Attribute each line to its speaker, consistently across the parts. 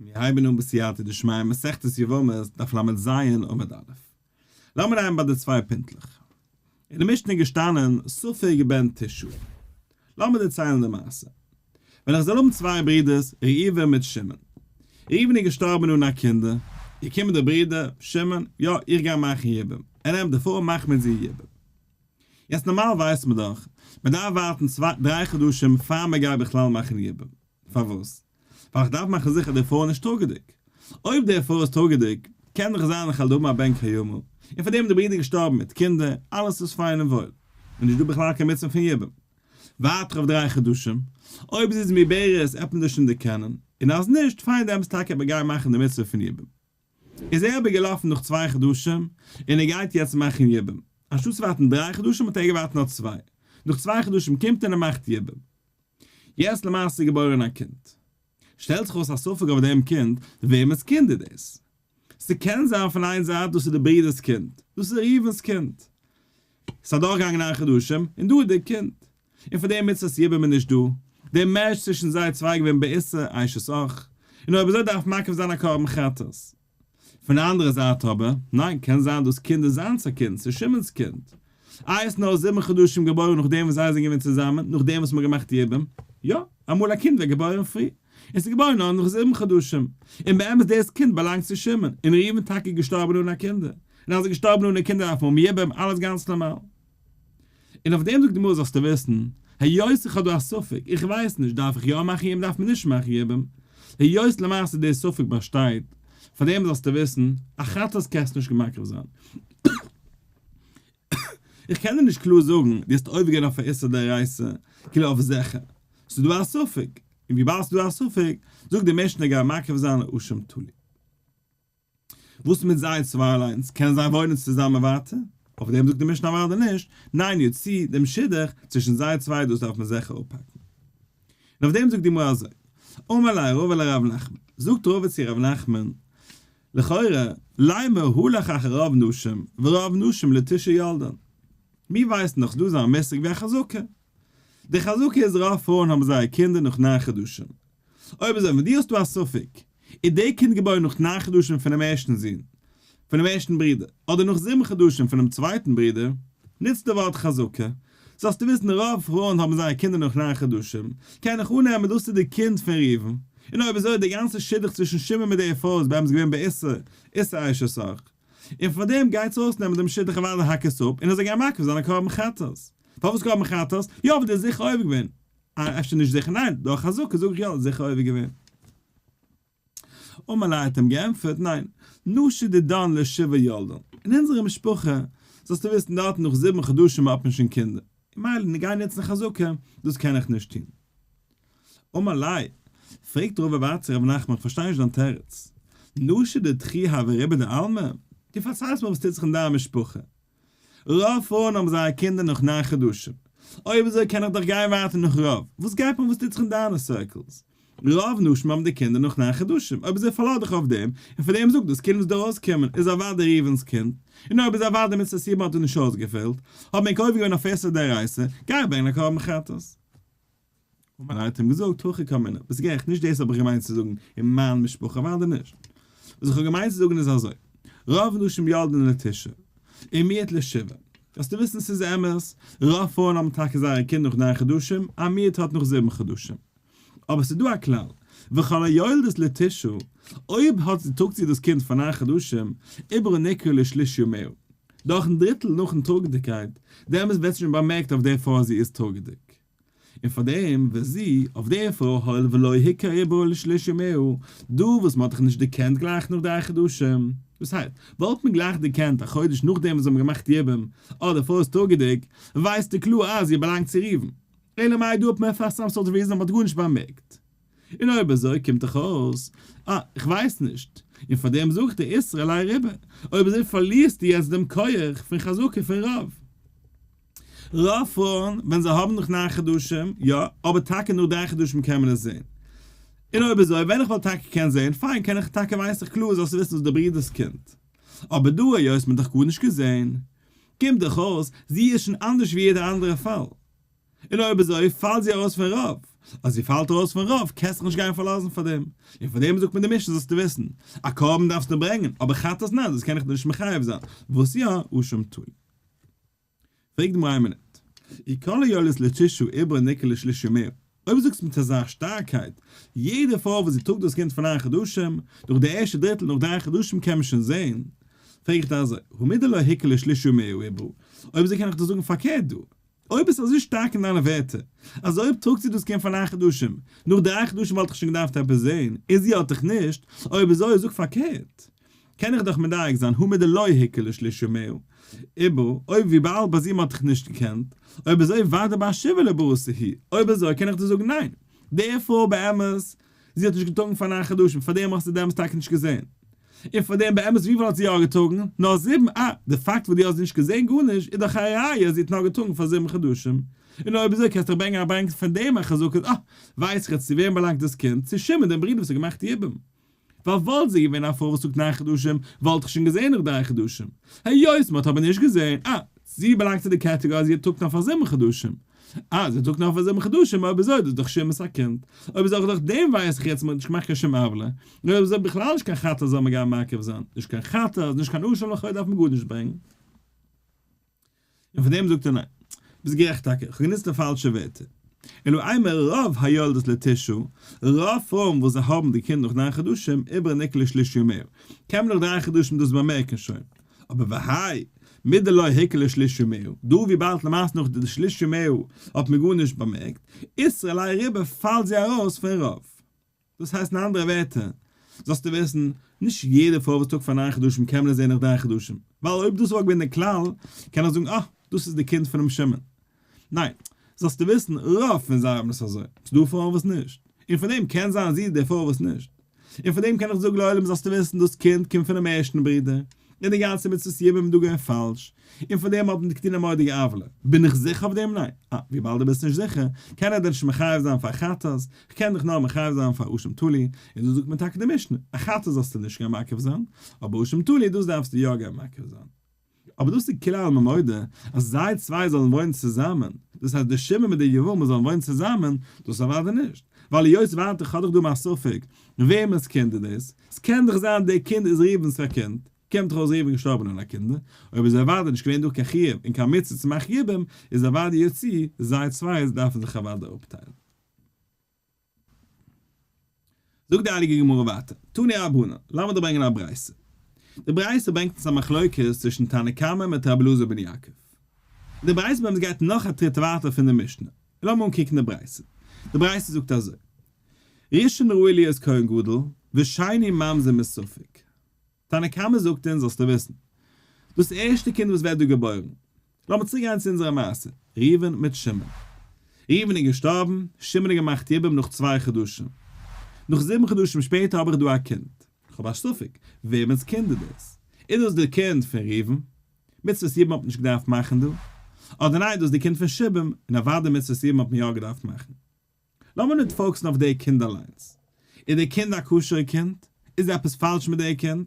Speaker 1: מיר הייבן אן בסייעתא דשמיא מסכת יבמות דף לז עמוד א'. לאמיר הייבן ביי די צוויי פינטלעך. אין די משנה איז געשטאנען ספק בן תשעה. לאמיר דערציילן די מעשה. ווען איך זאל האבן צוויי ברידערס ראובן מיט שמעון. ראובן איז געשטארבן אן א קינדער. געקומען דער ברודער שמעון, יא איך גיי מאכן יבום. ער נעמט די פרוי און מאכט מיט זי יבום. יעצט נארמאל ווייסט מען דאך, מען דארף ווארטן צוויי דריי חדשים פאר מען גייט בכלל מאכן יבום. פארוואס? ווייל איך דארף מאכן זיכער די פרוי איז נישט טראגעדיג. אויב די פרוי איז טראגעדיג, קען דאך זיין איך וועל האבן א בן קיימא, און פאר דעם איז די ברודער געשטארבן מיט קינדער, אלעס איז פיין און וואויל, און נישט דא בכלל קיין מצוה פון יבום. ווארט איך אויף דריי חדשים, אויב זי איז מעוברת עט מען דאס שוין דערקענען, און אז נישט, פיין דעמאלטס טאקע עט מען גיין מאכן די מצוה פון יבום. איז ער אבער געלאפן נאך צוויי חדשים, און ער גייט יעצט מאכן יבום. אנשטאט צו ווארטן דריי חדשים האט ער געווארט נאר צוויי. נאך צוויי חדשים קומט ער און ער מאכט יבום. יעצט למעשה איז געבוירען א קינד. שטעלט זיך אויס א ספק אויף דעם קינד, וועמענס קינד איז דאס? ס'קען זיין פון איין זייט דאס איז די ברודער'ס קינד, דאס איז ראובן'ס קינד. ס'איז אדורכגעגאנגען ניין חדשים און דא איז די קינד. און פאר דעם מצוות יבום איז נישט דא. דער match צווישן זיי צוויי געווען באיסור אשת אח. און אויב אזוי דארף מקריב זיין א קרבן חטאת. פון די אנדערע זייט אבער, ניין, קען זיין דאס קינד איז זיינס א קינד, ס'איז שמעון'ס קינד. איי איז נאר זיבן חדשים געבוירן נאכדעם וואס זיי זענען געווען צוזאמען, נאכדעם וואס מ'האט געמאכט יבום? יא, אמאל א קינד ווערט געבוירן פרי, און ס'איז געבוירן נאר נאך זיבן חדשים, און באמת דאס קינד באלאנגט צו שמעון, און ראובן טאקע איז געשטארבן אן א קינדער, און אז ער איז געשטארבן אן א קינדער דארף מען האבן יבום, אלעס גאנץ נארמאל. און אויף דעם זאגט די גמרא זאלסטו וויסן, היות איך האב דא א ספק, איך ווייס נישט, דארף איך יא מאכן יבום דארף מען נישט מאכן יבום, היות למעשה די ספק באשטייט, פאר דעם זאלסטו וויסן, א חטאת קענסטו נישט מקריב זיין. איך קען דיר נישט קלאר זאגן, דו האסט עובר געווען אויף א איסור דאורייתא, כאילו אויף זיכער, ס'איז דא א ספק, און וויבאלד ס'איז דא א ספק, זאגט די משנה גיי מקריב זיין אשם תלוי. וואס מיט זיי צוויי אליינס? קענען זיי וואוינען צוזאמען ווייטער? אויף דעם זאגט די משנה אוודאי נישט, ניין יוציא דעם שידוך צווישן זיי צוויי דאס דארף מען זיכער אפהאקן. און אויף דעם זאגט די גמרא אזוי, אמר ליה רבא לרב נחמן, זאגט רבא צו רב נחמן, לכאורה, לימא הלך אחר רוב נשים, ורוב נשים לתשעה ילדן. מיר ווייסן דאך ס'דא אזא מושג ווי א חזקה. די חזקה איז רוב פרויען האבן זייער קינדער נאך ניין חדשים. אויב אזוי ווען דו האסט דא א ספק, איז די קינד געבוירן נאך ניין חדשים פונעם ערשטן זון, פונעם ערשטן ברודער, אדער נאך זיבן חדשים פונעם צווייטן ברודער, נוץ די ווארט חזקה, זאלסטו וויסן רוב פרויען האבן זייער קינדער נאך ניין חדשים, קען איך אננעמען דאס איז די קינד פון ראובן, און אויב אזוי די גאנצע שידוך צווישן שמעון מיט די פרוי איז באמת געווען באיסור, איסור אשת אח. און פאר דעם גייטס אויסנעמען דעם שידוך אוודאי האק עס אפ, און אזוי גיין מקריב זיין א קרבן חטאת. פארוואס קרבן חטאת? יא ווייל דו האסט זיכער עובר געווען. אה, אפשר נישט זיכער, ניין, דורך חזקה זאג איך יא, זיכער עובר געווען. אמר ליה האט אים געענטפערט, ניין, נשי דידן לשבעה ילדן, אין אונזערע משפחה, זאלסטו וויסן דארטן נאך זיבן חדשים האט מען שוין קינדער, און מילא גיין נוצן חזקה, דאס קען איך נישט טון. אמר ליה, פרעגט רבא ווייטער צו רב נחמן, איך פארשטיי נישט דיין תירוץ, נשי דידכו הוו רובא דעלמא, דו פארציילסט מיר וואס טוט זיך אין דיין משפחה, רוב פרויען האבן זייער קינדער נאך ניין חדשים, אויב אזוי קען איך דאך גיין ווייטער נאך רוב, וואס גייט מיר וואס טוט זיך אין דיינע circles? רוב נשים האבן די קינדער נאך ניין חדשים, אויב אזוי פארלאז דיך אויף דעם, און פון דעם זאג דאס קינד וואס דארף אויסקומען איז אוודאי ראובן'ס קינד, און אויב איז אוודאי מצות יבום האט ער נישט אויסגעפעלט, האט מען קובע געווען אויף איסור דאורייתא, גיי ברענגען א קרבן חטאת. און מען האט אים געזאגט, הכי קאמינא, ביסט גערעכט, נישט דאס האב איך געמיינט צו זאגן אין מיין משפחה, אוודאי נישט. וואס איך האב געמיינט צו זאגן איז אזוי, רוב נשים ילדן לתשעה, און מיעוט לשבעה. זאלסטו וויסן ס'איז אמת, רוב פרויען האבן טאקע זייערע קינד נאך ניין חדשים, א מיעוט האט נאך זיבן חדשים. אבער ס'איז דא א כלל, וכל היולדות לתשעה, אויב האט זי טראגט זי דאס קינד פאר ניין חדשים, עוברה ניכר לשליש ימיה, דורכן דריטל נאכן טראגעדיגקייט, דעמאלס ווערט שוין באמערקט אויף דער פרוי אז זי איז טראגעדיג. און פאר דעם וזו, אויף דער פרוי הואיל ולא הוכר עוברה לשליש ימיה, דא וואס מ'האט דאך נישט דערקענט גלייך נאך דריי חדשים, דאס הייסט, וואלט מען גלייך דערקענט א חודש נאכדעם וואס זיי האבן געמאכט יבום, אדער פרוי איז טראגעדיג, ווייסטו קלאר אז זי באלאנגט צו ראובן. אלא מאי דא האט מען פאר some sort reason מ'האט גארנישט באמערקט. און אויב אזוי קומט דאך אויס, אה, איך ווייס נישט. און פאר דעם זאג איך דיר איתרע ליה רובא. אויב אזוי פארלירסטו יעצט דעם כח פון חזקה פון רוב. רוב פרויען ווען זיי האבן נאך ניין חדשים, יא, אבער טאקע נאך דריי חדשים קען מען עס זען. און אויב אזוי ווען איך וואלט טאקע געקענט זען, פיין קען איך טאקע ווייס איך קלאר זאלסטו וויסן וואס די ברודער'ס קינד. אבער דא היות מען האט דאך גארנישט געזען, קומט דאך אויס זי איז שוין אנדערש ווי יעדע אנדערע פאל. און אויב אזוי פאלט זי ארויס פון רוב. אז זי פאלט ארויס פון רוב קענסט דיך נישט גיין פארלאזן פאר דעם, און פאר דעם זאגט מען די משנה זאלסטו וויסן, א קרבן דארפסטו ברענגען, אבער חטאת ניין דאס קען איך דיר נישט מחייב זיין, וואס יא, אשם תלוי. פרעגט די גמרא איין מינוט, אי כל היולדת לתשעה עוברה ניכר לשליש ימיה, אויב זאגסטו מיט אזא שטארקייט, יעדע פרוי וואס זי טראגט דאס קינד פאר ניין חדשים, נאך די ערשטע דריטל נאך דריי חדשים קען מען שוין זען, פרעג איך דיר אזוי, הא מדלא הוכר לשליש ימיה עוברה, אויב אזוי קען איך דיר זאגן פארקערט דא, אויב ביסט אזוי שטארק אין דיינע ווערטער, אז אויב טראגט זי דאס קינד פאר ניין חדשים, נאך דריי חדשים וואלט איך שוין געדארפט עפעס זען, און זי האט דיך נישט, אויב אזוי זאג פארקערט. קען איך דאך מדייק זיין הא מדלא הוכר לשליש ימיה עוברה, אויב וויבאלד ביי זיבן האט איך נישט געקענט, אויב אזוי ודאי בר שבעה לברתא הוא, אויב אזוי קען איך דיר זאגן ניין, די פרוי באמת, זי האט נישט געטראגן פאר ניין חדשים, פארדעם האסטו דעמאלס טאקע נישט געזען. און פארדעם באמת וויפיל האט זי יא געטראגן? נאר זיבן? אה, די פאקט וואס דו האסט נישט געזען גארנישט איז דאך א ראיה אז זי האט נאר געטראגן פאר זיבן חדשים. און אויב אזוי קענסטו דאך ברענגען א ברענגט פון דעם א חזקה, אה, ווייס איך יעצט צו וועם באלאנגט דאס קינד, צו שמעון דעם ברודער וואס האט געמאכט יבום. ווייל וואלט זי געווען א פרוי וואס טראגט ניין חדשים, וואלט איך שוין געזען נאך דריי חדשים. היות מ'האט אבער נישט געזען, אה, זי באלאנגט צו די קעטעגארי אז זי טראגט נאר פאר זיבן חדשים. אה, זי טראגט נאר פאר זיבן חדשים, אויב אזוי איז דאס דאך שמעון'ס א קינד. אויב אזוי דורך דעם ווייס איך יעצט מ'האט נישט געמאכט קיין שום עוולה. און אויב אזוי בכלל נישט קיין חטאת זאל מען גיין מקריב זיין. נישט קיין חטאת, נישט קיין אשם לכאו' דארף מען גארנישט ברענגען. און פאר דעם זאגט ער ניין. ביסט גערעכט טאקע, איך האב גענוצט די פאלשע ווערטער. אלא אימא רוב היולדות לתשעה, רוב פרויען וואס זיי האבן די קינד נאך ניין חדשים, עוברה ניכר לשליש ימיה, קען מען נאך דריי חדשים דאס באמערקן שוין. אבער והאי, מדלא הוכר לשליש ימיה, דא וויבאלד למעשה נאך די שליש ימיה האט מען גארנישט באמערקט, איתרע ליה רובא פאלט זי ארויס פון רוב. דאס הייסט אין אנדערע ווערטער, זאלסטו וויסן, נישט יעדע פרוי וואס טראגט פאר ניין חדשים קען מען עס זען נאך דריי חדשים, ווייל אויב דאס וואלט געווען די כלל, קען איך זאגן אה, דאס איז די קינד פונעם שמעון. ניין, זאלסטו וויסן, רוב פון זיי האבן עס אזוי, ס'דא פרויען וואס נישט, און פון דעם קען זיין זי איז די פרוי וואס נישט. און פון דעם קען איך זאגן לעולם זאלסטו וויסן דאס קינד קומט פונעם ערשטן ברודער, און די גאנצע מצוות יבום איז דא געווען פאלש, און פון דעם האט מען געטון א מורא'דיגע עוולה. בין איך זיכער אויף דעם? ניין. אה, וויבאלד דו ביסט נישט זיכער, קען איך דיר נישט מחייב זיין פאר חטאת, כ'קען דיך נאר מחייב זיין פאר אשם תלוי, און דא זאגט מען טאקע די משנה, א חטאת זאלסטו נישט גיין מקריב זיין, אבער אשם תלוי דאס דארפסטו יא גיין מקריב זיין. אבער דאס איז כולי עלמא מודה אז זיי צוויי זאלן וואוינען צוזאמען, דאס הייסט די שמעון מיט די יבמה זאלן וואוינען צוזאמען, דאס אוודאי נישט, ווייל היות ווייטער כ'האב דאך דא מיין ספק וועמענס קינד איז דאס, ס'קען דאך זיין די קינד איז ראובן'ס א קינד, קומט דאך אויס ראובן געשטארבען אן א קינדער, אויב איז אוודאי נישט געווען דא קיין חיוב און קיין מצוה צו מאכן יבום, איז אוודאי יוצא, זיי צוויי דארפן זיך אוודאי אפטיילן. זאגט די הייליגע גמרא ווייטער, תנו רבנן, לאמיר דיר ברענגען א ברייתא. די ברייתא ברענגט אונז א מחלוקת צווישן תנא קמא מיט רבי אלעזר בן יעקב. די ברייתא באמת גייט נאך א טריט ווייטער פון די משנה. לאמיר אנקוקן די ברייתא. די ברייתא זאגט אזוי, ראשון ראוי להיות כהן גדול, ושני ממזר מספק. תנא קמא זאגט אונז זאלסטו וויסן, דאס ערשטע קינד וואס ווערט דא געבוירן, לאמיר צוריק גיין צו אונזערע מעשה, ראובן מיט שמעון. ראובן איז געשטארבן, שמעון האט געמאכט יבום נאך צוויי חדשים. נאך זיבן חדשים שפעטער האב איך דא א קינד. איך האב א ספק, וועמענס קינד איז דאס? איז דאס די קינד פון ראובן? מצוות יבום האט מען נישט געדארפט מאכן דא. אדער ניין, דאס איז די קינד פון שמעון, און אוודאי מצוות יבום האט מען יא געדארפט מאכן. לאמיר ניט focus ן אויף די קינד אליינס. איז די קינד א כשר'ע קינד? איז עפעס פאלש מיט די קינד?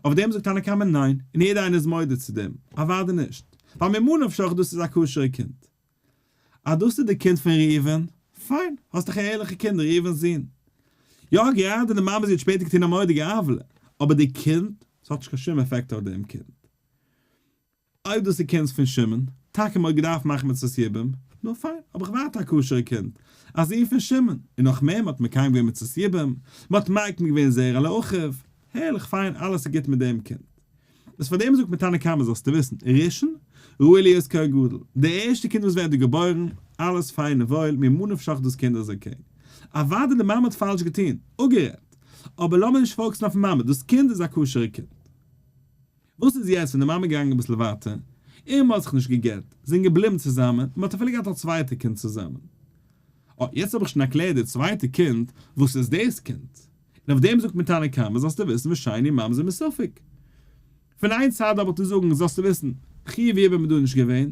Speaker 1: אויף דעם זאגט תנא קמא ניין, און יעדער איינער איז מודה צו דעם, אוודאי נישט, ווייל ממה נפשך דאס איז א כשר'ע קינד. אז דאס איז די קינד פון ראובן, פיין, האסט דאך א ערליכע קינד, ראובן'ס זון. יא, גראדע די מאמע זי האט שפעטער געטון א מורא'דיגע עוולה, אבער די קינד, ס'האט נישט קיין שום עפעקט אויף דעם קינד. אויב דאס איז קינד פון שמעון, טאקע מ'האט געדארפט מאכן מצות יבום, נו פיין, האב איך ווייטער א כשר'ע קינד, א זון פון שמעון, און נאך מער מ'האט מקיים געווען מצות יבום, מ'האט מקיים געווען זרע לאחיו, הערליך פיין אלעס איז גוט מיט דעם קינד. איז פאר דעם זאגט מען תנא קמא זאלסטו וויסן, ראשון, ראוי להיות כהן גדול, די ערשטע קינד וואס ווערט דא געבוירן, אלעס פיין און וואויל, ממה נפשך דאס קינד איז okay. אוודאי די מאמע האט פאלש געטון, אפגערעדט, אבער לאמיר נישט focus ן אויפן מאמע, דאס קינד איז א כשר'ע קינד. וואס איז יעצט ווען די מאמע געגאנגען אביסל ווייטער, און מ'האט זיך נישט גע'גט, זענען געבליבן צוזאמען, און מ'האט אפילו געהאט א צווייטע קינד צוזאמען. אה, יעצט האב איך שוין ערקלערט די צווייטע קינד, וואס איז דאס קינד? און אויף דעם זאגט מיר תנא קמא, זאלסטו וויסן ושני ממזר מספק. פון איין צד האב איך דיר זאגן, זאלסטו וויסן, חיוב יבום איז דא נישט געווען.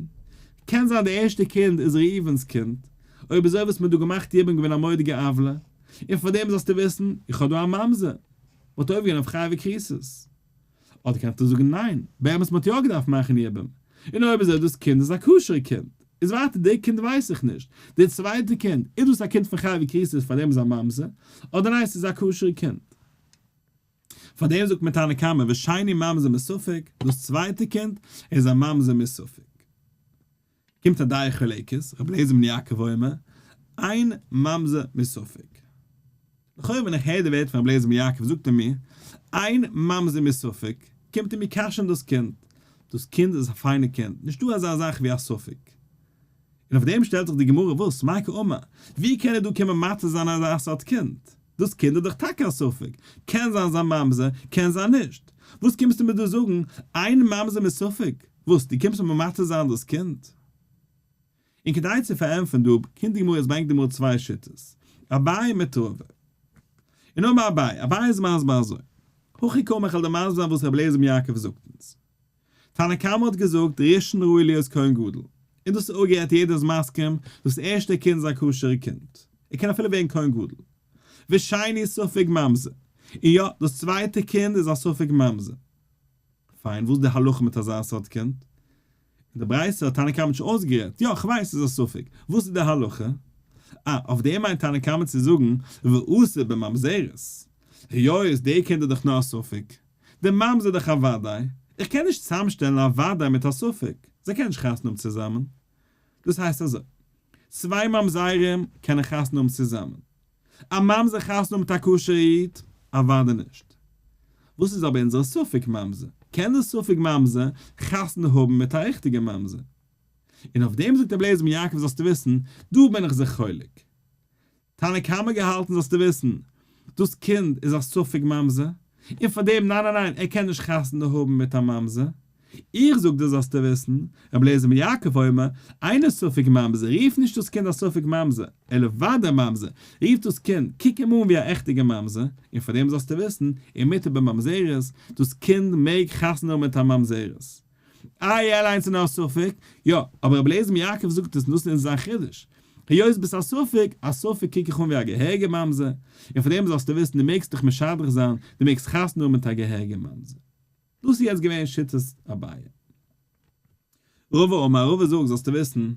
Speaker 1: קען זיין די ערשטע קינד איז ראובן'ס קינד. אויב אזוי וואס מ'האט דא געמאכט יבום געווען א מורא'דיגע עוולה. און פאר דעם זאלסטו וויסן, איך האב דא א ממזר. מ'האט עובר געווען אויף חייבי כריתות. אדער קענסטו זאגן ניין, באמת מ'האט יא געדארפט מאכן יבום, און אויב אזוי דאס קינד איז א כשר'ע קינד. איז ווייטער די קינד ווייס איך נישט, די צווייטע קינד, איז דאס א קינד פון חייבי כריתות פאר דעם איז א ממזר, אדער ניין ס'איז א כשר'ע קינד. פאר דעם זאגט מען תנא קמא ושני ממזר מספק, דאס צווייטע קינד איז א ממזר מספק. קומט א דעה חולקת, רבי אליעזר בן יעקב אומר, אין ממזר מספק. לכאורה ווען איך הער די ווערטער פון רבי אליעזר בן יעקב זאגט ער מיר, אין ממזר מספק, קומט ער מיר כשר'ן דאס קינד. דאס קינד איז א פיינע קינד, נישטא אזא זאך ווי א ספק. און אויף דעם שטעלט זיך די גמרא, וואס? מאי קאמר? ווי קען ער דא קומען מתיר זיין אזא סארט קינד? דאס קינד איז דאך טאקע א ספק, קען זיין זיין ממזר, קען זיין נישט. וואס קומסטו מיר דא זאגן, אין ממזר מספק? וואס, דו קומסט מיר מתיר זיין דאס קינד? און כדי צו פארענטפערן דא, קומט די גמרא, עס ברענגט די גמרא צוויי שיטות, אביי מיט רבא. און אמר אביי, אביי איז מסביר אזוי, הכי קאמר איך וועל דיר מסביר זיין וואס רבי אליעזר בן יעקב זאגט אונז. תנא קמא האט געזאגט ראשון ראוי להיות כהן גדול, און דאס איז אפגערעדט יעדער איז מסכים, דאס ערשטע קינד איז א כשר'ע קינד, ער קען אפילו ווערן כהן גדול. ושני ספק ממזר, און יא, דאס צווייטע קינד איז א ספק ממזר. פיין, וואס איז די הלכה מיט אזא סארט קינד? אין די ברייתא האט תנא קמא נישט אויסגערעדט, יא, כ'ווייס ס'איז א ספק, וואס איז די הלכה? אה, אויף דעם מיינט תנא קמא צו זאגן ואסור בממזרת, היות די קינד איז דאך נאר א ספק, די ממזר איז דאך א וודאי, איך קען נישט צוזאמשטעלן א וודאי מיט א ספק, זיי קענען נישט חתונה האבן צוזאמען. דאס הייסט אזוי, צוויי ממזרים קענען חתונה האבן צוזאמען, א ממזר חתונה האבן מיט א כשר'ע איד? אוודאי נישט. וואס איז אבער אונזערע ספק ממזר? קען דער ספק ממזר חתונה האבן מיט א ריכטיגע ממזר? און אויף דעם זאגט רבי אליעזר בן יעקב זאלסטו וויסן, דא בין איך זיך חולק. תנא קמא געהאלטן זאלסטו וויסן, דאס קינד איז א ספק ממזר, און פאר דעם ניין ניין ניין ער קען נישט חתונה האבן מיט א ממזר. איך זאג דיר זאלסטו וויסן, רבי אליעזר בן יעקב אומר, אינו ספק ממזר, רוף נישט דאס קינד א ספק ממזר, אלא ודאי ממזר, רוף דאס קינד, קוק אים אן ווי א עכטיגע ממזר, און פאר דעם זאלסטו וויסן, ומותר בממזרת, דאס קינד מעג חתונה האבן מיט א ממזרת. איי אליינס איז נאר א ספק? יא, אבער רבי אליעזר בן יעקב זאגט עס און דאס איז זיין חידוש. היות ביסט א ספק, א ספק קוק איך אן ווי א געהעריגע ממזר, און פאר דעם זאלסטו וויסן דו מעגסט דיך משדך זיין, דו מעגסט חתונה האבן מיט א געהעריגע ממזר. דאס איז יעצט געווען שיטת אביי. רבא אמר, רבא זאגט זאלסטו וויסן,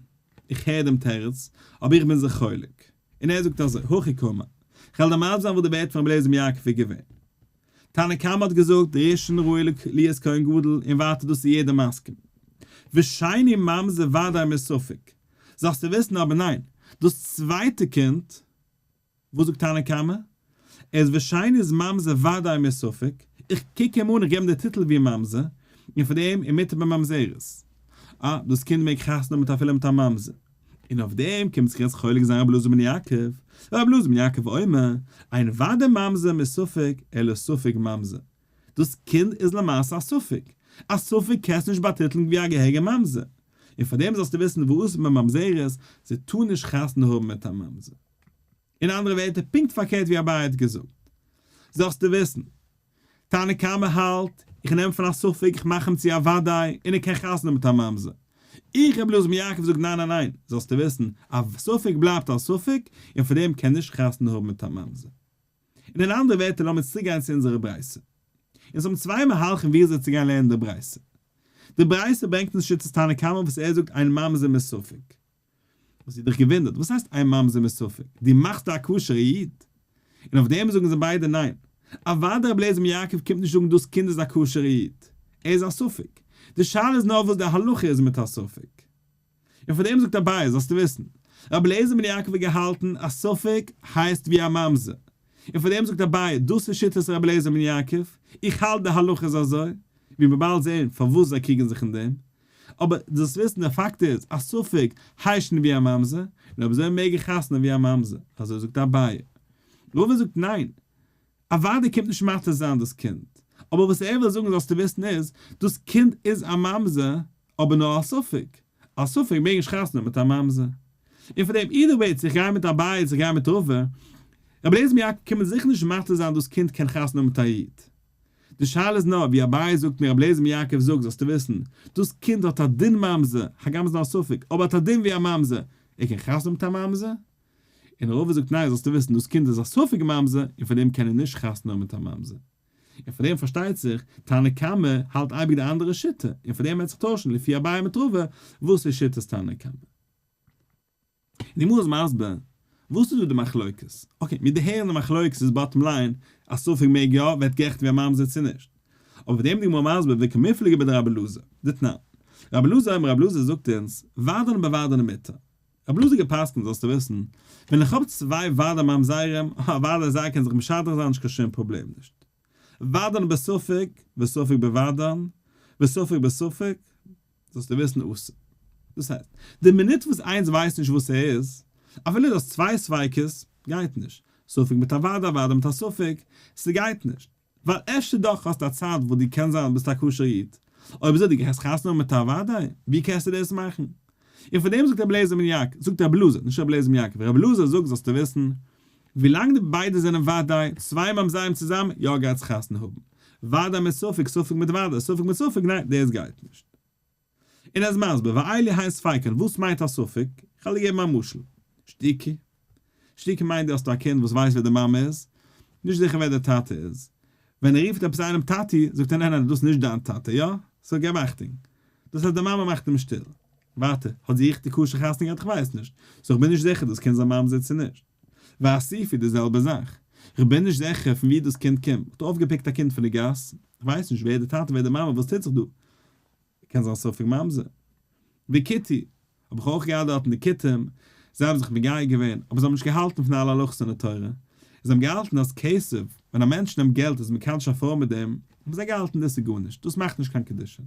Speaker 1: איך הער דעם תירוץ, אבער איך בין זיך חולק. און ער זאגט אזוי, הכי קאמר, כ'וועל דיר מסביר זיין וואס די ווערטער פון רבי אליעזר בן יעקב איז געווען. תנא קמא האט געזאגט ראשון ראוי להיות כהן גדול און ווייטער דאס איז יעדער מסכים. ושני ממזר וודאי מספק. זאלסטו וויסן אבער ניין, דאס צווייטע קינד, וואס זאגט תנא קמא? איז ושני איז ממזר וודאי מספק, איך קוק אים אן איך געב אים די טיטל ווי ממזר, און פאר דעם ומותר בממזרת. אה, דאס קינד מעג חתונה האבן מיט אפילו מיט א ממזר. און אויף דעם קומט זיך יעצט חולק זיין רבי אלעזר בן יעקב, רבי אלעזר בן יעקב אומר, אין ודאי ממזר מספק אלא ספק ממזר. דאס קינד איז למעשה א ספק. א ספק קענסטו נישט באטיטלן ווי א געהעריגע ממזר. און פאר דעם זאלסטו וויסן ואסור בממזרת, זיי טארן נישט חתונה האבן מיט א ממזר. אין אנדערע ווערטער, פונקט פארקערט ווי אביי האט געזאגט. זאלסטו וויסן, תנא קמא האלט, איך נעם פון א ספק, איך מאך אים צו א וודאי, און ער קען חתונה מיט א ממזר. איך רבי אלעזר בן יעקב זאג ניין ניין ניין, זאלסטו וויסן, א ספק בלייבט א ספק, און פאר דעם קען נישט חתונה האבן מיט א ממזר. און אין אנדערע ווערטער לאמיר צוריק גיין צו אונזערע ברייתא. אונז האבן צוויי מהלכים ווי אזוי צו גיין לערנען די ברייתא. די ברייתא ברענגט אונז שיטת תנא קמא וואס ער זאגט אין ממזר מספק. האסט דיך געוואונדערט וואס הייסט אין ממזר מספק? דו מאכסט א כשר'ע איד? און אויף דעם זאגן זיי ביידע ניין. אוודאי רבי אליעזר בן יעקב קומט נישט זאגן דאס קינד איז א כשר'ע איד. ער איז א ספק. די שאלה איז נאר וואס די הלכה איז מיט א ספק. און פאר דעם זאגט אביי זאלסטו וויסן, רבי אליעזר בן יעקב האט געהאלטן אז ספק הייסט ווי א ממזר. און פאר דעם זאגט אביי דאס איז שיטת רבי אליעזר בן יעקב, איך האלט די הלכה איז אזוי, ווי מיר באלד זעהן פארוואס זיי קריגן זיך אין דעם. אבער דאס וויסן די פאקט איז א ספק הייסט שוין ווי א ממזר, און אויב אזוי מעג ער חתונה ווי א ממזר, אזוי זאגט אביי. רבא זאגט ניין, אוודאי קומט נישט מתיר זיין דאס קינד, אבער וואס ער וויל זאגן זאלסטו וויסן איז, דאס קינד איז א ממזר, אבער נאר א ספק, א ספק מעג נישט חתונה מיט א ממזר. און פאר דעם either way צו איך גיי מיט אביי צו איך גיי מיט רבא, רבי אליעזר בן יעקב קומט זיכער נישט מתיר זיין דאס קינד קען חתונה מיט א איד. די שאלה איז נאר, ווי אביי זאגט מיר רבי אליעזר בן יעקב זאגט זאלסטו וויסן, דאס קינד האט א דין ממזר, הגם איז נאר א ספק, אבער האט א דין ווי א ממזר, ער קען חתונה מיט א ממזר? און רבא זאגט ניין זאלסטו וויסן דאס קינד איז א ספק ממזר און פאר דעם קען ער נישט חתונה האבן מיט א ממזר. און פאר דעם פארשטייט זיך, תנא קמא האלט אייביג די אנדערע שיטה, און פאר דעם וועט זיך טוישן לפי אביי מיט רבא וואס איז שיטת תנא קמא. די גמרא איז מסביר, וואס איז דא די מחלוקת? okay, מיר דערהערן די מחלוקת איז bottom line, א ספק מעג יא, ווערט גערעכנט ווי א ממזר צו נישט. אבער אויף דעם די גמרא מסביר וקמיפלגי בדרבי אלעזר, דתנן. רבי אלעזר אמר רבי אלעזר זאגט אונז, ודאין בוודאין מותר. רבי אלעזר געפסקנט זאלסטו וויסן, ווען איך האב צוויי ודאי ממזרים, אוודאי זיי קענען זיך משדך זיין נישט קיין שום פראבלעם נישט. ודאין בספק, וספק בוודאין, וספק בספק, זאלסטו וויסן אסור. דאס הייסט, די מינוט וואס איינס ווייסט נישט וואס ער איז, אפילו דו האסט צוויי ספיקות, גייט נישט. ספק מיט א ודאי, ודאי מיט א ספק, ס'גייט נישט. ווייל אפשר דאך האסטו א צד וואס דו קענסט זיין ביסט א כשר איד. אויב אזוי דו גייסט חתונה האבן מיט א ודאי, ווי קענסטו דאס מאכן? און פאר דעם זאגט רבי אליעזר בן יעקב, זאגט רבי אלעזר, נישט רבי אליעזר בן יעקב, רבי אלעזר זאגט זאלסטו וויסן, ווילאנג די ביידע זענען ודאי, צוויי ממזרים צוזאמען, יא גייטס חתונה האבן. ודאי מיט ספק, ספק מיט ודאי, ספק מיט ספק, ניין, דאס גייט נישט. און ער איז מסביר, ואלו הן ספיקן, וואס מיינט א ספק? איך וועל דיר געבן א משל. שתוקי. שתוקי מיינט דו האסט א קינד וואס ווייסט ווער די מאמע איז, נישט זיכער ווער די טאטע איז. ווען ער רופט עפעס איינעם טאטי, זאגט ער ניין ניין דאס איז נישט דיין טאטע, יא? so געב אכטונג. דאס הייסט די מאמע מאכט אים שטיל. ווייטער, האט זי ריכטיג כשר חתונה געהאט? איך ווייס נישט. so איך בין נישט זיכער דאס קינד איז א ממזר צו נישט. ואסופי די זעלבע זאך. איך בין נישט זיכער פון ווי דאס קינד קומט. מ'האט אויפגעפיקט א קינד פון די גאס, איך ווייס נישט ווער די טאטע ווער די מאמע וואס טוט זיך דא. קען זיין ספק ממזר. וכותי, האב איך אויך געהאט דארטן די כותים, זיי האבן זיך מגייר געווען, אבער זיי האבן נישט געהאלטן פון אלע הלכות אין די תורה, און זיי האבן געהאלטן אז כסף, ווען א מענטש נעמט געלט איז מקדש א פרוי מיט דעם, האבן זיי געהאלטן דאס איז גארנישט, דאס מאכט נישט קיין קידושין.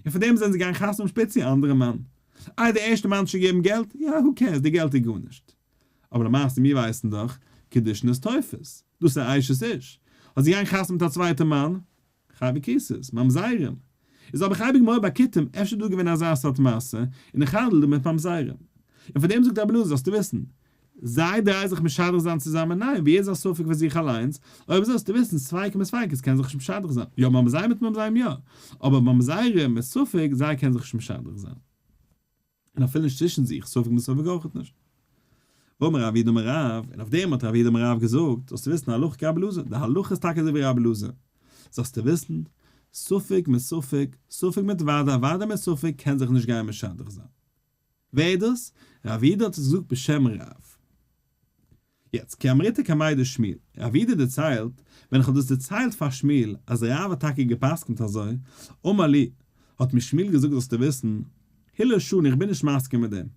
Speaker 1: און פון דעם זענען זיי געגאנגען חתונה האבן שפעטער צו א אנדערע מאן. איי די ערשטע מאן האט שוין געגעבן געלט? יא, who cares, די געלט איז גארנישט. אבער למעשה מיר ווייסן דאך, קידושין איז תופס, דאס איז אשת איש. האט זי געגאנגען חתונה מיט א צווייטע מאן, חייבי כריתות, ממזרים. איז האב איך אייביג מורא ביי כותים, אפשר איז דא געווען אזא סארט מעשה, און איך האנדל דא מיט ממזרים. און פאר דעם זאגט רבי אלעזר זאלסטו וויסן, זיי דריי זיך משדך זיין צוזאמען, ניין, ווי איז א ספק פאר זיך אליינס, אויב אזוי זאלסטו וויסן, ספיקא מיט ספיקות קען זיך נישט משדך זיין, יא ממזרים מיט ממזרים יא, אבער ממזרים מיט ספק, זיי קענען זיך נישט משדך זיין. און אפילו נישט צווישן זיך, ספק מיט ספק אויך נישט. ואמר רב יהודה אמר רב, און אויף דעם האט רב יהודה אמר רב געזאגט, זאלסטו וויסן הלכה כרבי אלעזר, די הלכה איז טאקע אזוי ווי רבי אלעזר, זאלסטו וויסן, ספק מיט ספק, ספק מיט ודאי, ודאי מיט ספק קען זיך נישט גיין משדך זיין. ווער איז דאס? רב יהודה האט עס געזאגט בשם רב. יעצט, כי אמריתה קמיה דשמואל, רב יהודה דערציילט, ווען איך האב דאס דערציילט פאר שמואל, אז רב האט טאקע גע'פסק'נט אזוי, אמר לי, האט מיר שמואל געזאגט זאלסטו וויסן, הלל שני איך בין נישט מסכים מיט דעם,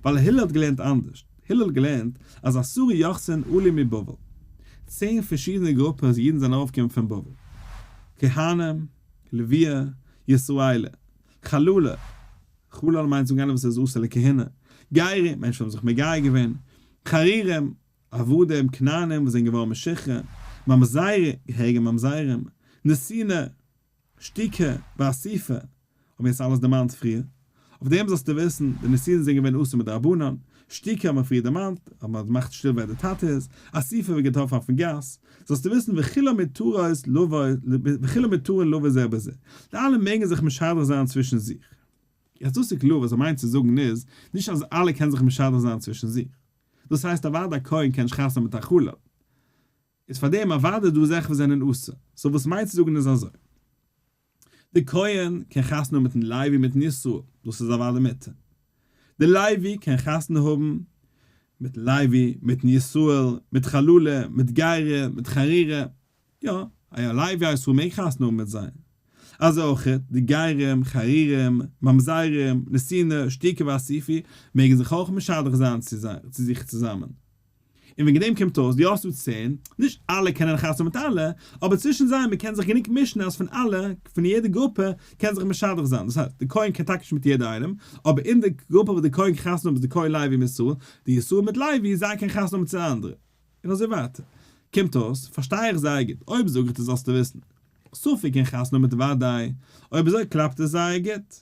Speaker 1: ווייל הלל האט געלערנט אנדערש, הלל האט געלערנט אז עשרה יוחסין עלו מבבל, צען פארשידענע גרופעס אידן זענען ארויפגעקומען פון בבל, כהנים, לוויה, ישראלי, חללה, חלל מיינט זאגן איינער וואס איז אסור לכהונה, גרים, מענטשן האבן זיך מגייר געווען, חרורים, עבדים, כנענים וואס זענען געווארן משוחרר, ממזרי, געהעריגע ממזרים, נתיני, שתוקי, ואסופי, האבן מיר עס אלעס דערמאנט פריער. אויף דעם זאלסטו וויסן, די נתינים זענען געווען אסור מדרבנן, שתוקי האבן מיר פריער דערמאנט, אז מען מאכט שטיל ווער די טאטע איז, אסופי ווערט געטראפן אויפן גאס, זאלסטו וויסן וכולן מותרות לבוא, וכולן מותרין לבוא זה בזה, די אלע מעגן זיך משדך זיין צווישן זיך. יעצט דאס איז קלאר וואס ער מיינט צו זאגן איז, נישט אז אלע קענען זיך משדך זיין צווישן זיך. דאס הייסט אוודאי א כהן קען נישט חתונה מיט א חלל. איז פאר דעם אוודאי דא זאכן וואס זענען אסור. so וואס מיינט צו זאגן איז אזוי. די כהן קען חתונה האבן מיטן לוי מיטן ישראל, דאס איז אוודאי מותר. די לוי קען חתונה האבן מיטן לוי, מיטן ישראל, מיט חללה, מיט גרה, מיט חרורה, יא, א לוי א ישראל מעג חתונה האבן מיט זיי. אזוי אויך די גרים, חרורים, ממזרים, נתיני, שתוקי ואסופי מעגן זיך אויך משדך זיין צו זיך צוזאמען. און וועגן דעם קומט אויס, דו האסט דא צען, נישט אלע קענען חתונה מיט אלע, אבער צווישן זיי, מען קען זיך גענוג מישן אז פון אלע, פון יעדע גרופע, קען זיך משדך זיין. דאס הייסט, די כהן קען טאקע נישט מיט יעדע איינעם, אבער אין די גרופע וואס די כהן קען חתונה האבן איז די כהן לוי מיט ישראל, די ישראל מיט לוי, זיי קען חתונה האבן צו אנדערע. און אזוי ווייטער. קומט אויס, פארשטיי איך זייער גוט, אויב זאג איך דיר זאלסטו וויסן, ספק קען חתונה האבן מיט וודאי, אויב אזוי קלאפט עס זייער גוט.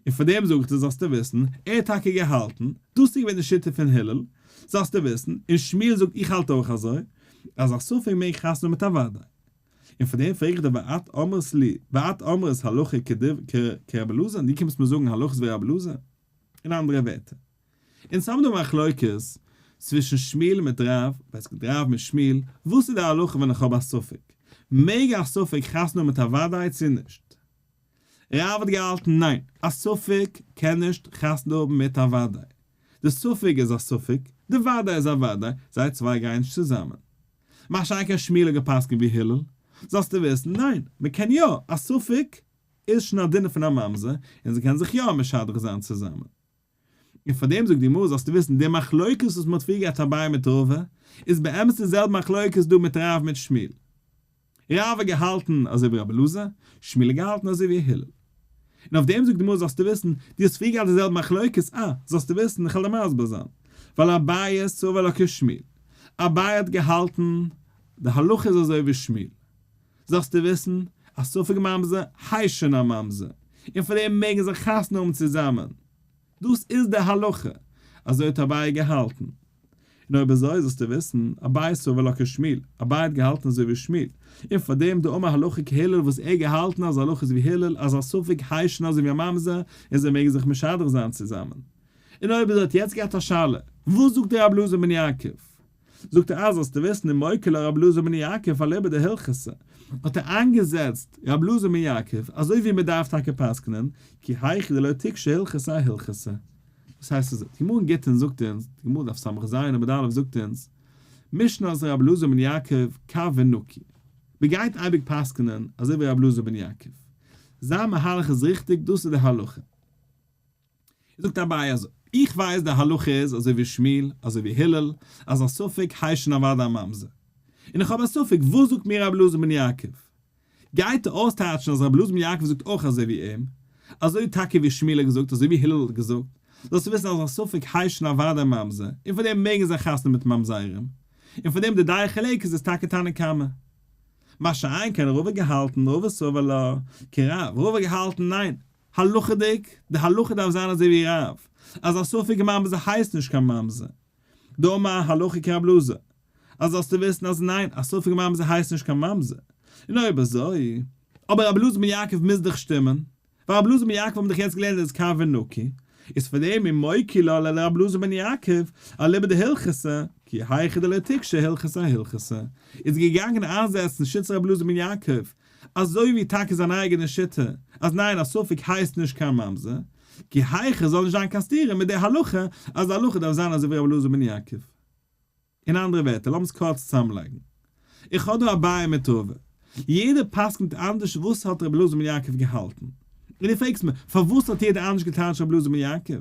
Speaker 1: און פאר דעם זאג איך דיר זאלסטו וויסן, ער האט טאקע געהאלטן, דאס איז געווען די שיטה פון הלל, זאלסטו וויסן, און שמואל זאגט איך האלט אויך אזוי, אז א ספק מעג חתונה האבן מיט א וודאי. און פאר דעם פרעג איך דיר ואת אמרת לי, ואת אמרת הלכה כרבי אלעזר, און דו קומסט מיר זאגן הלכה איז ווי רבי אלעזר? אין אנדערע ווערטער, אונז האבן דא מחלוקת צווישן שמואל מיט רב, רב מיט שמואל, וואס איז די הלכה ווען איך האב א ספק? מעג א ספק חתונה האבן מיט א וודאי צו נישט? רב האט געהאלטן ניין, א ספק קען נישט חתונה האבן מיט א וודאי. די ספק איז א ספק, די וודאי איז א וודאי, זיי צוויי גייען נישט צוזאמען. מה שאין כן שמואל האט גע'פסק'נט ווי הלל, זאלסטו וויסן, ניין, מען קען יא, א ספק איז שוין א דין פון א ממזר, און זיי קענען זיך יא משדך זיין צוזאמען. און פאר דעם זאגט די גמרא זאלסטו וויסן, די מחלוקת וואס מען האט פריער געהאט אביי מיט רבא, איז באמת די זעלבע מחלוקת דא מיט רב מיט שמואל. רב האט געהאלטן אזוי ווי רבי אלעזר, שמואל האט געהאלטן אזוי ווי הלל. און אויף דעם זאגט די גמרא זאלסטו וויסן, דו האסט פריער געהאט די זעלבע מחלוקת, אה, זאלסטו וויסן, איך וועל דיר מסביר זיין, ווייל אביי איז סבר לה כשמואל, אביי האט געהאלטן די הלכה איז אזוי ווי שמואל, זאלסטו וויסן, א ספק ממזר הייסט שוין א ממזר, און פאר דעם מעגן זיי חתונה האבן צוזאמען. דאס איז די הלכה, אזוי האט אביי געהאלטן. און אויב אזוי זאלסטו וויסן, אביי סבר לה כשמואל, אביי האט געהאלטן אזוי ווי שמואל, און פאר דעם דאמר הלכה כהלל וואס ער געהאלטן אז הלכה איז ווי הלל אז א ספק הייסט שוין אזוי ווי א ממזר און זיי מעגן זיך משדך זיין צוזאמען. און אויב אזוי האט יעצט געהאט א שאלה, וואס זאגט דער רבי אלעזר בן יעקב? זאגט ער אז זאלסטו וויסן ומוקי לה רבי אלעזר בן יעקב אליבא דהלכתא, האט ער איינגעזעצט רבי אלעזר בן יעקב אזוי ווי מען דארף טאקע פסק'נען, כי היכי דלא תיקשי הלכתא אהלכתא. דאס הייסט אזוי, די גמרא אין גיטין זאגט אונז, די גמרא דף ס"ז עמוד א' זאגט אונז, משנת רבי אלעזר בן יעקב קו ונקי, מען גייט אייביג פסק'נען אזוי ווי רבי אלעזר בן יעקב, זיין מהלך איז ריכטיג דאס איז די הלכה. זאגט אביי אזוי, איך ווייס די הלכה איז אזוי ווי שמואל, אזוי ווי הלל, אז א ספק הייסט שוין אוודאי א ממזר. און איך האב א ספק, וואס זאגט מיר רבי אלעזר בן יעקב? גייט ער אויסטייטשן אז רבי אלעזר בן יעקב זאגט אויך אזוי ווי אים, אזוי טאקע ווי שמואל האט געזאגט, אזוי ווי הלל האט געזאגט, זאלסטו וויסן אז א ספק הייסט שוין אוודאי ממזר, און פאר דעם מעגן זיי חתונה מיט ממזרים. און פאר דעם די דעה חולקת איז טאקע תנא קמא. מה שאין כן רבא געהאלטן, רבא סבר לה כרב, רבא געהאלטן ניין, הלכה'דיג, די הלכה דארף זיין אזוי ווי רב, אז א ספק ממזר הייסט נישט קיין ממזר. דאמר הלכה כרב אלעזר, אז זאלסטו וויסן אז ניין, א ספק ממזר הייסט נישט קיין ממזר. און אויב אזוי, אבער רבי אלעזר בן יעקב מוז דאך שטימען, ווייל רבי אלעזר בן יעקב האבן דאך יעצט געלערנט אז קו ונקי, איז פאר דעם ומוקי לה לרבי אלעזר בן יעקב, אליבא דהלכתא, כי היכי דלא תיקשי הלכתא אהלכתא, איז געגאנגען איינזעצן שיטת רבי אלעזר בן יעקב, אזוי ווי טאקע זיין אייגענע שיטה אז ניין א ספק הייסט נישט קיין ממזר, כי היכי זאל נישט זיין קיין סתירה מיט די הלכה אז די הלכה דארף זיין אזוי ווי רבי אלעזר בן יעקב. אין אנדערע ווערטער לאמיר עס קורץ צוזאמלייגן. איך האב דא אביי מיט רבא. יעדער פסק'נט אנדערש וואס האט רבי אלעזר בן יעקב געהאלטן. און דו פרעגסט מיר פארוואס האט יעדער אנדערש געטייטשט רבי אלעזר בן יעקב?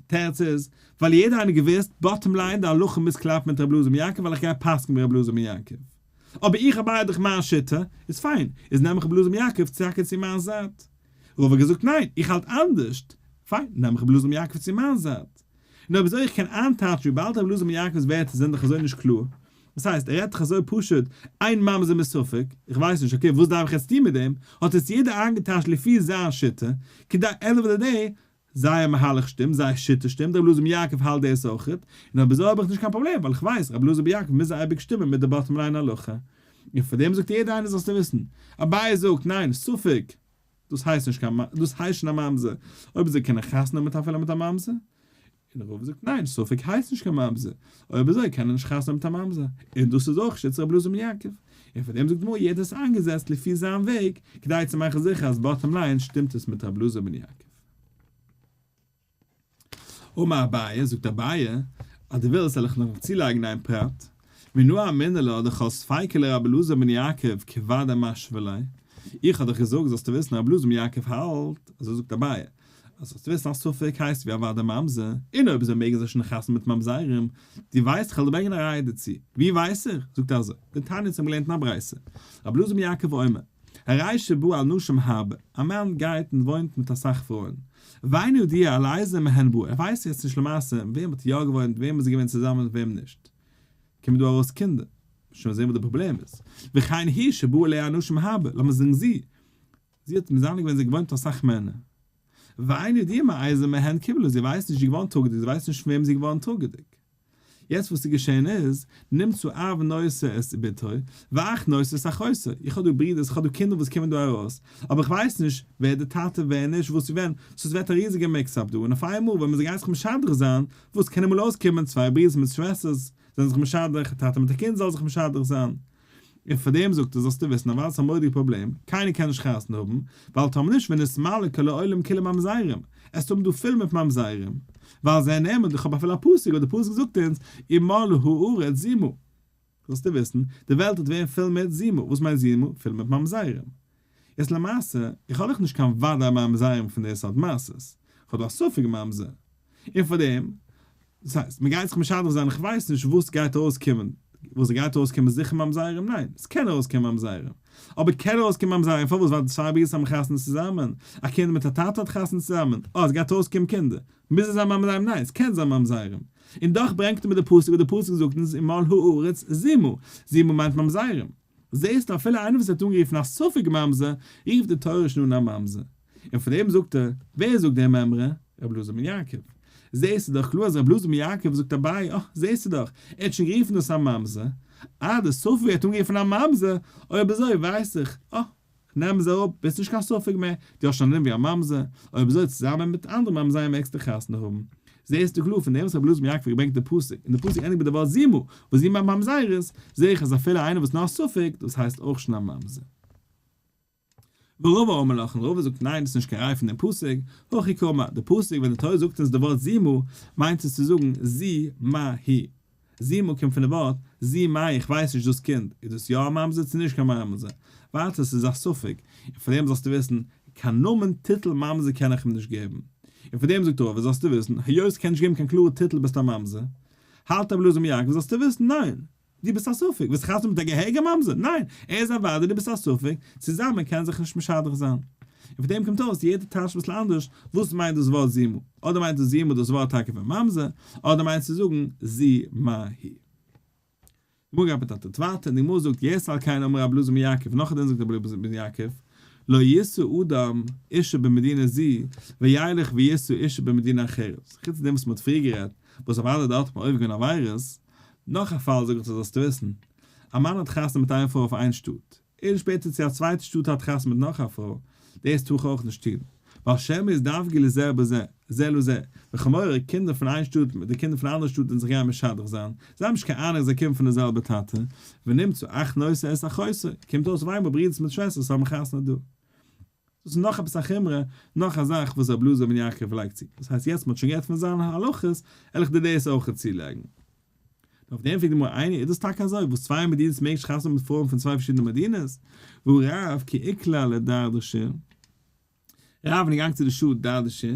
Speaker 1: תירוץ איז, ווייל יעדער איינער געוואוסט, bottom line, די הלכה מוז קלאפן מיט רבי אלעזר בן יעקב ווייל איך גיי פסק'ן ווי רבי אלעזר בן יעקב. אבער איך אביי האט דאך מיין שיטה, איז פיין, איז נעם איך רבי אלעזר בן יעקב טאקע צו מיין זייט. רבא האט געזאגט ניין, איך האלט אנדערשט, פיין, נעם איך רבי אלעזר בן יעקב צו מיין זייט. און אויב אזוי איך קען איינטייטשן וויבאלד רבי אלעזר בן יעקב'ס ווערטער זענען דאך אזוי נישט קלאר, דאס הייסט ער רעדט דאך אזוי פשוט, אין ממזר מספק, איך ווייס נישט, okay וואס דארף איך יעצט טון מיט דעם, האט עס יעדער איינגעטייטשט לפי זיין שיטה, כדי end of the day זייער מהלך שטימט, זייער שיטה שטימט, רבי אלעזר בן יעקב האלט דאס אויכעט, און אויב אזוי האב איך נישט קיין פראבלעם, ווייל איך ווייס, רבי אלעזר בן יעקב מוז אייביג שטימען מיט די bottom line הלכה. און פאר דעם זאגט יעדער איינער זאלסטו וויסן. אביי זאגט, ניין, ספק, דאס הייסט נישט קיין, דאס הייסט שוין א ממזר, אויב אזוי קען ער חתונה האבן מיט אפילו מיט א ממזר. און רבא זאגט, ניין, ספק הייסט נישט קיין ממזר, אויב אזוי קען ער נישט חתונה האבן מיט א ממזר. און דאס איז אויך שיטת רבי אלעזר בן יעקב. און פאר דעם זאגט די גמרא, יעדער איז איינגעזעצט לפי זיין וועג, כדי צו מאכן זיכער אז bottom line שטימט עס מיט רבי אלעזר בן יעקב. אמר אביי, זאגט אביי, אז דו ווילסט זאל איך נאך צולייגן איין פרט, מנא אמינא לה דכל ספיקא לרבי אלעזר בן יעקב כוודאי משוי ליה, איך האב דיך געזאגט זאלסטו וויסן רבי אלעזר בן יעקב האלט, אזוי זאגט אביי, אז זאלסטו וויסן אז ספק הייסט ווי א וודאי ממזר, און אויב אזוי מעגן זיי שוין חתונה מיט ממזרים, דו ווייסט איך וועל דיר ברענגען א ראיה דערצו, ווי ווייס איך? זאגט ער אזוי, דתניא אונז האבן געלערנט אין א ברייתא, רבי אלעזר בן יעקב אומר, הרי שבא על נשים הרבה, א מאן גייט און וואוינט מיט אסאך פרויען, ואינו יודע על איזה מהן בא, ער ווייסט יעצט נישט למעשה מיט וועם האט יא געוואוינט, וועם איז ער געווען צוזאמען מיט וועם נישט, קומען דא ארויס קינדער, שוין זעהן וואס די פראבלעם איז, וכן היא שבא עליה נשים הרבה, לאמיר זאגן זי, זי האט מזנה געווען זי האט געוואוינט מיט אסאך מענער, ואינו יודע מאיזה מהן קיבלה, זי ווייסט נישט זי איז געווארן טראגעדיג, זי ווייסט נישט פון וועם זי איז געווארן טראגעדיג. יעצט וואס איז געשען איז, נמצא אב נושא את בתו, ואח נושא את אחותו, איך האב דא ברידערס, איך האב דא קינדער וואס קומען דא ארויס, אבער איך ווייס נישט ווער די טאטע ווער נישט, וואס ווען, סאו עס ווערט א ריזיגע mix up דא, און אויף איינמאל ווען מען גייט זיך משדך זיין, וואס קען אמאל אויסקומען, צוויי ברידערס מיט שוועסטערס זענען זיך משדך, א טאטע מיט א קינד זאל זיך משדך זיין. און פאר דעם זאגט ער זאלסטו וויסן אוודאי ס'איז א מורא'דיגע פראבלעם, קיינער קען נישט חתונה האבן, ווייל טאמער נישט ונתמלא כל העולם כולו ממזרים, עס האבן דא פיל מיט ממזרים, ועל זה נאמר, איך האב אפילו א פסוק וואס די פסוק זאגט אונז, ומלאה הארץ זימה. זאלסטו וויסן, די וועלט וועט ווערן פול מיט זימה, וואס מיינט זימה? פול מיט ממזרים. יעצט למעשה, איך האב דאך נישט קיין וודאי ממזרים פון די סארט מעשות, איך האב דא א ספק ממזר, און פאר דעם, דאס הייסט, מען גייט זיך משדך זיין, איך ווייס נישט וואס גייט ארויסקומען, וואס גייט ארויסקומען זיכער ממזרים? ניין, עס קען ארויסקומען ממזרים, אבער קען ארויסקומען ממזרים פארוואס? ווייל די צוויי ברידערס האבן חתונה צוזאמען, א קינד מיט א טאטע האט חתונה צוזאמען, אה, עס גייט ארויסקומען קינדער, מוז עס זיין ממזרים? ניין, עס קען זיין ממזרים, און דאך ברענגט ער מיט די פסוק וואס די פסוק זאגט אונז ומלאה הארץ זימה, זימה מיינט ממזרים. זעסטו אפילו איינער וואס ווערט אנגערופן א ספק ממזר, רופט די תורה שוין אן א ממזר. און פון דעם זאגט ער, ווער זאגט דעם מימרא? רבי אלעזר בן יעקב. זעסטו דאך קלאר אז רבי אלעזר בן יעקב זאגט אביי, אה, זעסטו דאך, ער האט שוין גערופן דאס א ממזר. אה, די ספק ווערט אנגערופן א ממזר, אויב אזוי ווייס איך, אה, כ'נעם עס אראפ, ביסט נישט קיין ספק מער, דו האסט שוין א דין ווי א ממזר, אויב אזוי צוזאמען מיט אנדערע ממזרים מעגסטו חתונה האבן. זעסטו קלאר פון דעם וואס רבי אלעזר בן יעקב האט געברענגט די פסוק, און די פסוק ענדיגט מיט די ווארט זימה, וואס זימה מיינט ממזרות, זע איך אז אפילו איינער וואס נאר ספק, דאס הייסט אויך שוין א ממזר. ורבא אמר לך, און רבא זאגט ניין דאס איז נישט קיין ראי' פון דעם פסוק, הכי קאמר, די פסוק ווען די תורה זאגט אונז די ווארט זימה, מיינט עס צו זאגן זו מה היא. זימה קומט פון די ווארט זו מה היא, איך ווייס נישט דאס קינד, איז דאס יא א ממזר צו נישט קיין ממזר, ווייטער עס איז א ספק, און פון דעם זאלסטו וויסן, קיין נאמען טיטל ממזר קען איך אים נישט געבן. און פון דעם זאגט רבא זאלסטו וויסן, היות איך קען נישט געבן קיין קלארע טיטל ביסט א ממזר, האלט רבי אלעזר בן יעקב זאלסטו וויסן, ניין! דו ביסט א ספק, וועסט חתונה מיט א געהעריגע ממזר? ניין! ער איז א ודאי, דו ביסט א ספק, צוזאמען קענען זיך נישט משדך זיין. און פון דעם קומט אויס יעדער טייטשט אביסל אנדערש, וואס מיינט דאס ווארט זימה? אדער מיינט דאס זימה דאס ווארט טאקע פון ממזר, אדער מיינט צו זאגן זו מה היא. די גמרא גייט מיט א טריט ווייטער, און די גמרא זאגט יתר על כן אמר רבי אלעזר בן יעקב, נאך א דין זאגט רבי אלעזר בן יעקב, לא ישא אדם אישה במדינה זו וילך וישא אישה במדינה אחרת, חוץ דעם וואס מען האט פריער גערעדט, וואס אוודאי דארט האט מען עובר געווען עבירות, נאך א פאל זאג איך דיר זאלסטו וויסן, א מאן האט חתונה מיט איין פרוי אויף איין שטאט, און שפעטער צו א צווייטע שטאט האט חתונה מיט נאך א פרוי, דאס טאר איך אויך נישט טון, ווייל שמא יזדווגו לזה בזה, זה לזה, וכמוהו קינדער פון איין שטאט מיט די קינדער פון א אנדערע שטאט און זיך גייען משדך זיין, זיי האבן נישט קיין אהנונג זיי קומען פון די זעלבע טאטע, ונמצא אח נושא את אחותו, קומט אויס אויף איינמאל ברידערס מיט שוועסטערס האבן חתונה דא. דאס איז נאך עפעס א חומרא, נאך א זאך וואס רבי אלעזר בן יעקב לייגט צו. דאס הייסט יעצט מ'האט שוין גערעדט פון זיינע הלכות, על איך דיר דאס אויך צולייגן. אויף דעם פרעגט די גמרא איני, איז דאס טאקע אזוי וואס צוויי מדינות מעגן נישט חתונה האבן מיט פרויען פון צוויי פארשידענע מדינות? והא רב כי איקלע לדרדשי, רב איז געגאנגען צו די שטאט דרדשי,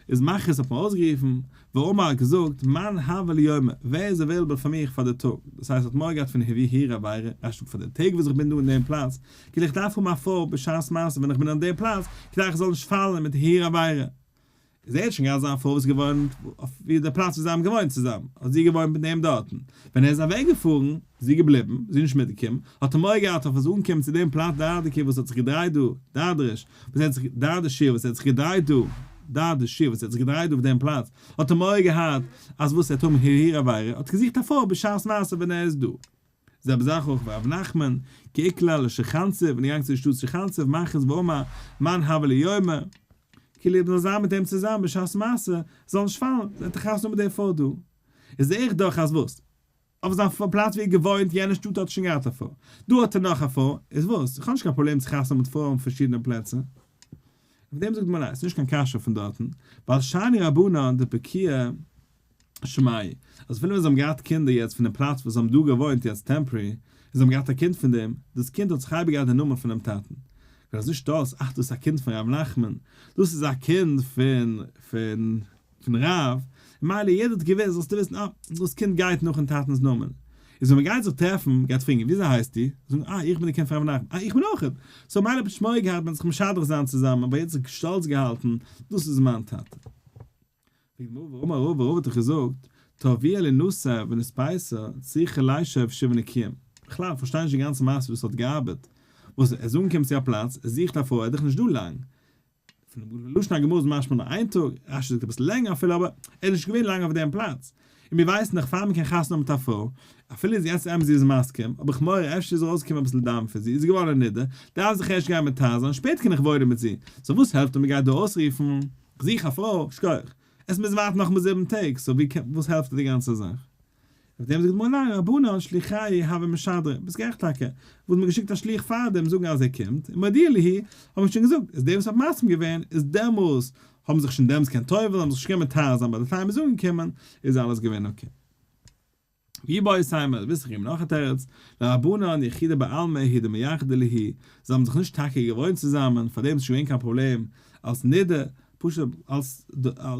Speaker 1: איז מכריז האט מען אויסגערופן, ואמר האט געזאגט, מאן הוה לי יומא, ווער איז available פאר מיך פאר די טאג, דאס הייסט האט מורא געהאט פון הרהור עבירה, רש"י זאגט פאר די טעג וואס איך בין דא אין דעם פלאץ, כאילו איך דארף האבן א פרוי בשעת מעשה ווען איך בין אין דעם פלאץ, כדי איך זאל נישט פאלן מיט הרהור עבירה. איז ער האט שוין געהאט זיין פרוי וואס איז געוואוינט אויף ווי די פלאץ ווי זיי האבן געוואוינט צוזאמען, האט זי געוואוינט מיט אים דארטן, ווען ער איז אוועק געפארן, איז זי געבליבן, זי איז נישט מיטגעקומען, האט ער מורא געהאט אויף עס אנקומען צו דעם פלאץ דרדקי וואס האט זיך געדרייט דא, דרדרש, וואס האט זיך, דרדשיר וואס האט זיך געדרייט דא, דרדשיר וואס האט זיך געדרייט דא אויף דעם פלאץ, האט ער מורא געהאט אז וואס ער וועט האבן הרהור עבירה, האט געזוכט א פרוי בשעת מעשה ווען ער איז דא. זעלבע זאך אויך ביי ר' נחמן, כי איקלע לשיחנציב, ווען ער געגאנגען צו די שטאט שיחנציב, מכריז ואמר, מאן הוה לי יומא, כאילו איך זאל זיין מיט אים צוזאמען בשעת מעשה, זאל נישט פאלן, זענט איר חתונה מיט די פרוי דא? איז זעה איך דאך אז וואס? אויף זיין פלאץ ווי ער געוואוינט, יענע שטאט האט ער שוין געהאט א פרוי, דא האט ער נאך א פרוי, איז וואס? איך האב נישט קיין פראבלעם צו חתונה האבן מיט פרויען פון פארשידענע פלעצער. אויף דעם זאגט די גמרא, עס איז נישט קיין קשיא פון דארטן, ווייל שאני רבנן דפקיעי שמייהו, אז אפילו ווען זיי האבן געהאט קינדער יעצט פון דעם פלאץ וואס זיי האבן דא געוואוינט יעצט temporary, און זיי האבן געהאט א קינד פון דעם, דאס קינד האט זיך אייביג געהאט די נאמען פונעם טאטן. ווייל אזוי שטאלץ, אך דאס איז א קינד פון ר' נחמן, דאס איז א קינד פון פון פון רב, ממילא יעדער האט געוואוסט, זאלסטו וויסן, אה, דאס קינד גייט נאכן טאטנ'ס נאמען. איז ווען מ'גייט זיך טרעפן, גייט פרעגן, וויאזוי הייסטו? זאגן, אה, איך בין די קינד פון ר' נחמן, אה, איך בין אויך! so מילא האט נישט מורא געהאט מען זיך משדך זיין צוזאמען, ווייל יעדער האט זיך שטאלץ געהאלטן, דאס איז מיין טאטע. פרעגט די גמרא, והאמר רבא, רבא האט דאך געזאגט, תבעוה לינשא ונספתה, צריכה לישב שבעה נקיים. בכלל, איך פארשטיי נישט די גאנצע מעשה וואס האט געארבעט. וואס, ער איז אנגעקומען צו א פלאץ, ער זוכט א פרוי, ער איז דאך נישט דא לאנג. פון דעם לשון הגמרא איז משמע נאר איין טאג, רש"י זאגט אביסל לענגער אפילו, אבער ער איז נישט געווען לאנג אויף דעם פלאץ. און מיר ווייסן דאך פאר מען קען חתונה האבן מיט א פרוי, אפילו איז יעצט אמת זי איז מסכים, אבער איך מורא אפשר איז ארויסגעקומען אביסל דם פון זי, איז זי געווארן א נידה, דארף זיך ערשט גיין מטהר זיין, שפעטער קען איך וואוינען מיט זי, so וואס העלפט אויב מען גייט דא אויסרופן, כ'זוך א פרוי, שכוח. עס מוז ווארטן נאכאמאל זיבן טעג, so ווי קען, וואס העלפט די גאנצע זאך? אויף דעם זאגט די גמרא ניין, רבנן שליחייהו הוו משדרי, ביסט גערעכט טאקע, וואלט מען געשיקט א שליח פארדעם זאגן אז ער קומט, און מודיע להו, האט מען שוין געזאגט, איז דער וואס האט מסכים געווען, איז דעמאלס האבן זיך שוין דעמאלס געקענט טובל'ן, האבן זיך שוין געקענט מטהר זיין ביי די time איז אנגעקומען, איז אלעס געווען okay. ואיבעית אימא, ווילסט איך געבן נאך א תירוץ, לרבנן יחודא בעלמא הוא דמייחדי להו, זיי האבן זיך נישט טאקע געוואוינט צוזאמען, פארדעם איז נישט געווען קיין פראבלעם אלס נידה, פשוט אלס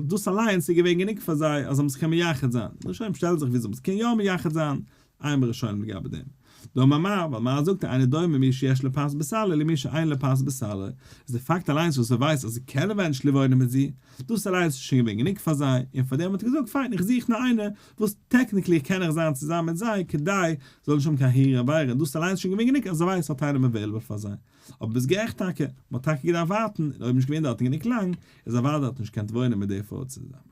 Speaker 1: דאס אליינס איז געווען גענוג פאר זיי אז זיי האבן זיך קענען מייחד זיין, די ראשונים שטעלן זיך ווי זיי האבן זיך קענען יא מייחד זיין, עיין בראשונים לגבי דעם. דאמר מר, ווייל מר זאגט אינו דומה מי שיש לו פת בסלו למי שאין לו פת בסלו, איז די פאקט אליינס וואס ער ווייסט אז ער קען eventually וואוינען מיט זי, דאס אליינס איז שוין געווען גענוג פאר זיי, און פאר דעם האט ער געזאגט פיין איך זוך נאר איינער וואס technically קען איך זיין צוזאמען מיט זיי כדי זאל נישט האבן קיין הרהור עבירה, דאס אליינס איז שוין געווען גענוג אז ער ווייסט האט איינעם available פאר זיי. אבער ביסט גערעכט טאקע, מען האט טאקע געדארפט ווארטן, און אויב נישט געווען דארטן גענוג לאנג, איז אוודאי האט נישט געקענט וואוינען מיט די פרוי צוזאמען.